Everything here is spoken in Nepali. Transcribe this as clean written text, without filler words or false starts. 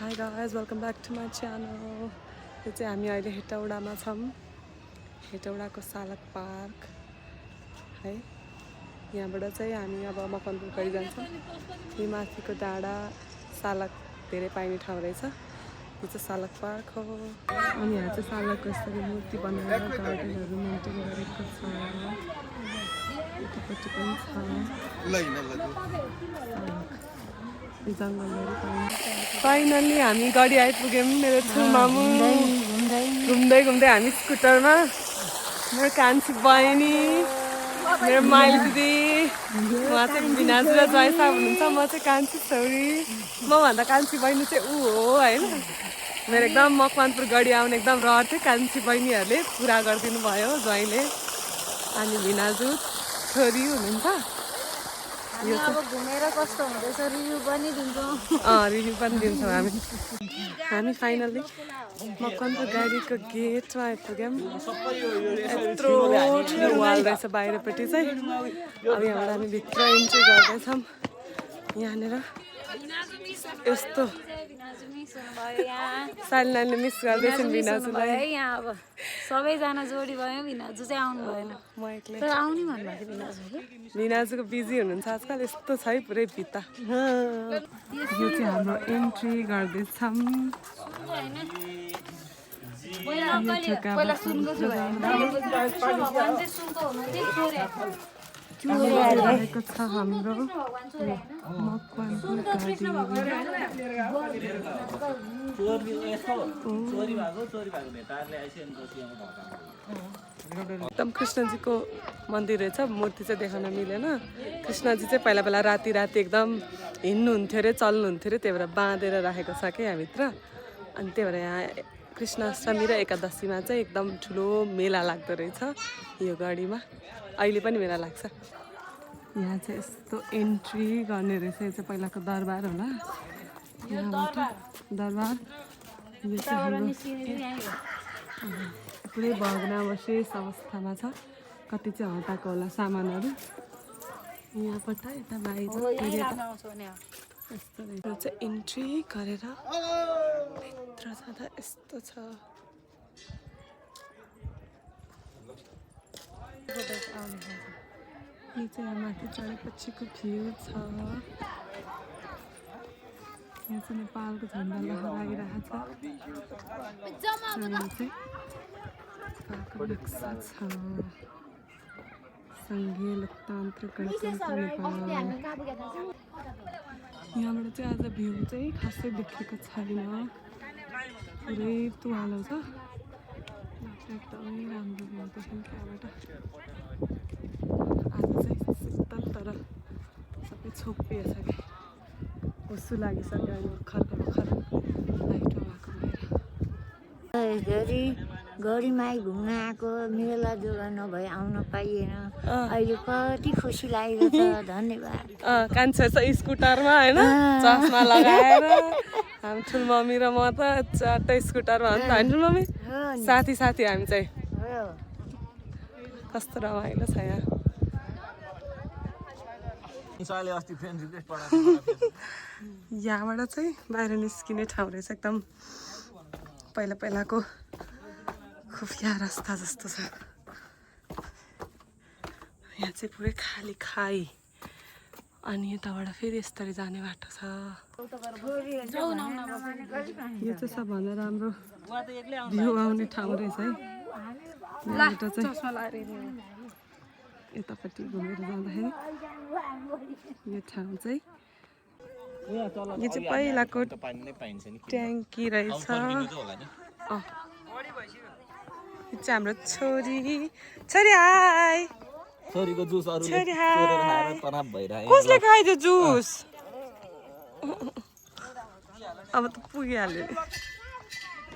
Hi guys, welcome back to my channel. यो चाहिँ हामी अहिले हेटौडामा छौं. हेटौडाको सालक पार्क है. यहाँबाट चाहिँ हामी अब मकवानपुर गइ जान्छौं. यो माथिको डाँडा सालक धेरै पाइने ठाउँ रहेछ. यो चाहिँ सालक पार्क हो. अनि यहाँ चाहिँ सालकको यसरी मूर्ति बनाएर गार्डनहरु मेन्टेन गरेको छ. यतापट्टि पनि छ. फाइनली हामी गाडी आइपुग्यौं. मेरो छुमामु घुम्दै घुम्दै हामी स्कुटरमा. मेरो कान्छी बहिनी, मेरो माइल दिदी, उहाँ चाहिँ बिनाजु र जयसा हुनुहुन्छ. म चाहिँ कान्छी छोरी. म भन्दा कान्छी बहिनी चाहिँ ऊ हो हैन. मेरो एकदम मकवानपुर गढी आउने एकदम रहर थियो. कान्छी बहिनीहरूले पुरा गरिदिनु भयो ज्वाइँले. अनि बिनाजु छोरी हुनुहुन्छ. यो अब घुमेर कस्तो हुँदैछ रिभ्यू पनि दिन्छौँ. रिभ्यू पनि दिन्छौँ हामी. हामी फाइनली मकवानपुर गाडीको गेटमा आइपुग्यौँ. यत्रो ठुलो वाल रहेछ बाहिरपट्टि चाहिँ. अब यहाँबाट हामी भित्र इन्ट्री गर्दैछौँ. यहाँनिर यस्तो सालिनाले मिस गर्दैछन् बिनाजुलाई. यहाँ अब सबैजना जोडी भयो. बिनाजु चाहिँ आउनु भएन. म एक्लै. तर आउने भन्नुभएको थियो बिनाजुले. बिनाजुको बिजी हुनुहुन्छ आजकल. यस्तो छ है पुरै भित्ता. यो चाहिँ हाम्रो इन्ट्री गर्दैछौँ. पहिला सुनको छु रहेको छ हाम्रो मकवानपुर गाडी. एकदम कृष्णजीको मन्दिर रहेछ. मूर्ति चाहिँ देखाउन मिलेन. कृष्णजी चाहिँ पहिला पहिला राति एकदम हिँड्नुहुन्थ्यो अरे, चल्नुहुन्थ्यो अरे. त्यही भएर बाँधेर राखेको छ क्या यहाँभित्र. अनि त्यही भएर यहाँ कृष्णाष्टमी र एकादशीमा चाहिँ एकदम ठुलो मेला लाग्दो रहेछ यो गाडीमा. अहिले पनि मेला लाग्छ. यहाँ चाहिँ यस्तो एन्ट्री गर्ने रहेछ. यो चाहिँ पहिलाको दरबार होला. यहाँबाट दरबार. यो चाहिँ हाम्रो पुरै भग्नावशेष अवस्थामा छ. कति चाहिँ हटाएको होला सामानहरू. यहाँबाट यता बाहिर यस्तो रहेछ. यो चाहिँ एन्ट्री गरेर भित्र जाँदा यस्तो छ. यो चाहिँ यहाँ माथि चढेपछिको भ्यू छ. यहाँ चाहिँ नेपालको झन्डा लहराइरहेको छ. नक्सा छ. सङ्घीय लोकतान्त्रिक गणतन्त्र नेपाल. यहाँबाट चाहिँ आज भ्यू चाहिँ खासै देखेको छैन. पुरै तुवालो छ. एकदमै राम्रो भ्यू देख्यो त्यहाँबाट. आज चाहिँ शीतल तर सबै छोपिएछ कि हुस्सु लागिसक्यो. अहिले भर्खर लाइटो भएको भएर गढीमा घुम्न आएको मेला जोगा नभए आउन पाइएन. अहिले कति खुसी लागेको छ. धन्यवाद. कान्छे छ स्कुटरमा होइन, चस्मा लगाएर. हामी ठुलो मम्मी र म त चट्टै स्कुटरमा हो नि त होइन ठुलो मम्मी. साथी हामी चाहिँ. कस्तो रमाइलो छ यहाँ. यहाँबाट चाहिँ बाहिर निस्किने ठाउँ रहेछ. एकदम पहिलाको खुफिया रास्ता जस्तो छ. यहाँ चाहिँ पुरै खाली खाई. अनि यताबाट फेरि यसरी जाने बाटो छ. यो चाहिँ सबभन्दा राम्रो भ्यू आउने ठाउँ रहेछ है. यतापट्टि घुमेर जाँदाखेरि यो ठाउँ चाहिँ यो चाहिँ पहिलाको ट्याङ्की रहेछ. यो चाहिँ हाम्रो छोरी हाई. छोरीको जुस अरूले छोरी खाएर तनाव भइरहेको. कसले खाइदियो जुस? अब त पुगिहाल्यो.